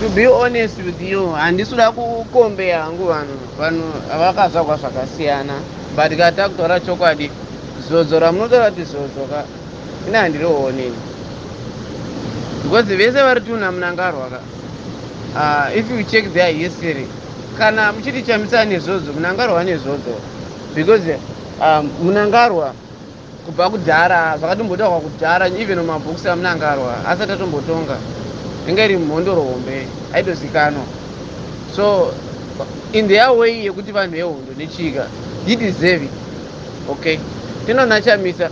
To be honest with you, handisi kuda kukombeya hangu vanhu. Vanhu vakazvagwa zvakasiyana, but kana takutaura chokwadi, zodzo ramunotaura kuti zodzo ka, ine handirioni, because vese vari tuna Munangarwa ka, if you check their history, kana muchiti Chamisa nezodzo, Munangarwa nezodzo, because Munangarwa kubva kudhara, zvakatombotaurwa kudhara, even mumabhokisi aMunangarwa asati atombotonga, inge iri mhondoro hombe, aitozikanwa. So in their way yekuti vanhu vehondo nechika, he deserve it. Okay, tinoona Chamisa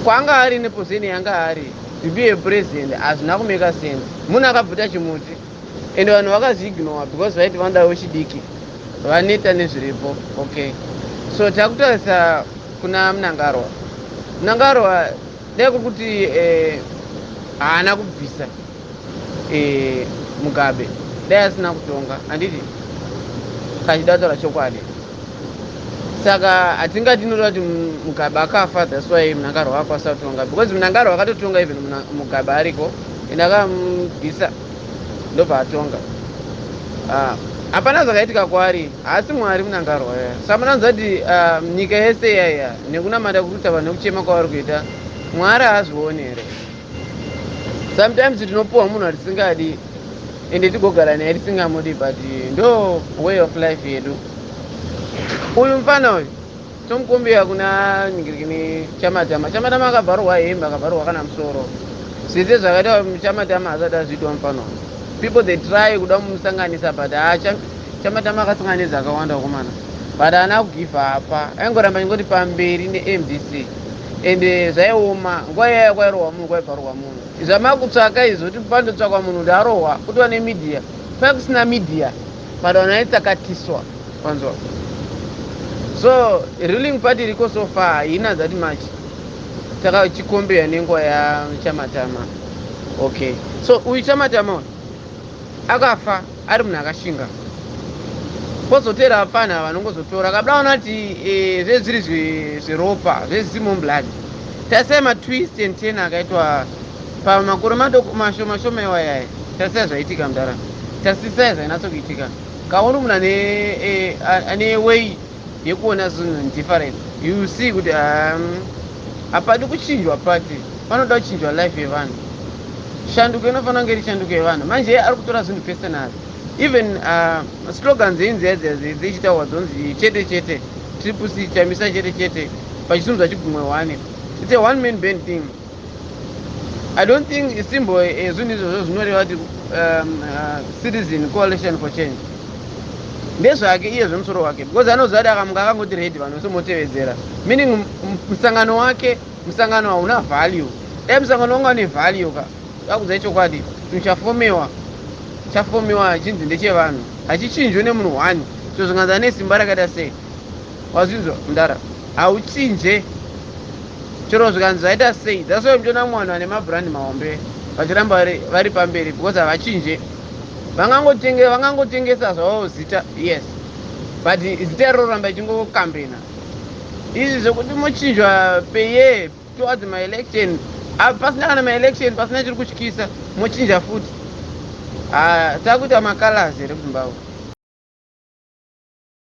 kwanga ari neposition yanga ari to be a president, hazvina kumake sense. Munhu akabvuta chimuti, ende vanhu vakazviignore because vaiti vanoda vechidiki vaneta nezviripo. Okay, so takutarisa kuna Munangarwa. Munangarwa, dai kuri kuti haana kubvisa Mugabe, dai asina kutonga, handiti? Kachida kutaura chokwadi, saka hatingati inoda kuti Mugabe akafa, that's why Munangarwa akwanisa kutonga, because Munangarwa akatotonga even Mugabe ariko, ende akamubvisa, ndobva atonga. Ah, hapana zvakaitika kwaari, haasi Mwari Munangarwa ya. Saka munanzwa kuti nyika yese iyaiya nekunamata kuri kuita vanhu, nekuchema kwavari kuita, Mwari haazvioni here? Sometimes tinopuwa munhu atisingadi, ende tigogara naye tisingamudi, but ndo way of life yedu. Uyu mufana uyu tomukumbira kuna ningirikini Chamatama. Chamatama akabvarurwa hembe, akabvarurwa kana musoro, zvese zvakaita Chamatama asati azviitwa mufana uyu. People, they try kuda kumusanganisa, but haa, Chamatama akasanganisa akawanda komana, but haana kugive up, aingoramba ingoti pamberi neMDC. Ende zvaioma nguva iyaya, kwairohwa munhu, kwaibvarurwa munhu. Zvamakutsvaka izvo kuti pandotsvakwa munhu kuti arohwa, kutova nemedia. Pai kusina media, but vanhu vaitsakatiswa panzwa. So ruling party iriko so far haina that much. Takachikombeya nenguva yaChamatama. Okay, so uyu Chamatama uyu akafa ari munhu akashinga, kwozotera vapfanha vanongozotora kabuda ona kuti zvezviri zveropa, zvezimo blood. Tasai matwist and turn akaitwa pamakore madoko mashoma shoma iwayaya. Tasai zvaitika mudara, tasisai zvainatsokuitika. Kaoni munhu ane way yekuona zvinhu different, you see kuti hapadi kuchinjwa party, panoda kuchinjwa life yevanhu. Shanduko inofanira kunge iri shanduko yevanhu. Manje iye ari kutora zvinhu personal. Even slogans einziya dzichitaurwa dzonzi chete chete, Triple C, Chamisa chete chete, pachisumudza chigumwe one. It's a one man band thing. I don't think symbol zvinhu izvozvo zvinoreva kuti Citizen Coalition for Change ndezvake iye, zvemusoro wake, because anoziva kuti akamuka akangoti ready, vanhu vese motevedzera, meaning musangano wake, musangano hauna value. Dai musangano wanga une value ka, akudzai chokwadi, chinhu chafomewa, chafomewa chinzi ndechevanhu, hachichinjwe nemunhu one. So zvinganzi ane simba rakaita sei, wazvinzwa mudara, hauchinje chero zvikanzi zvaita sei. That's why muchiona mumwe vanhu vane mabrand mahombe vachiramba vari pamberi, because havachinje. Vangangotengesa zvavo zita, yes, but zita riroramba ichingokambena. Izvi zvekuti mochinjwa peye towards maelection, pasina kana maelection, pasina chiri kutyisa, mochinja futi. Takuita macolors here kuZimbabwe?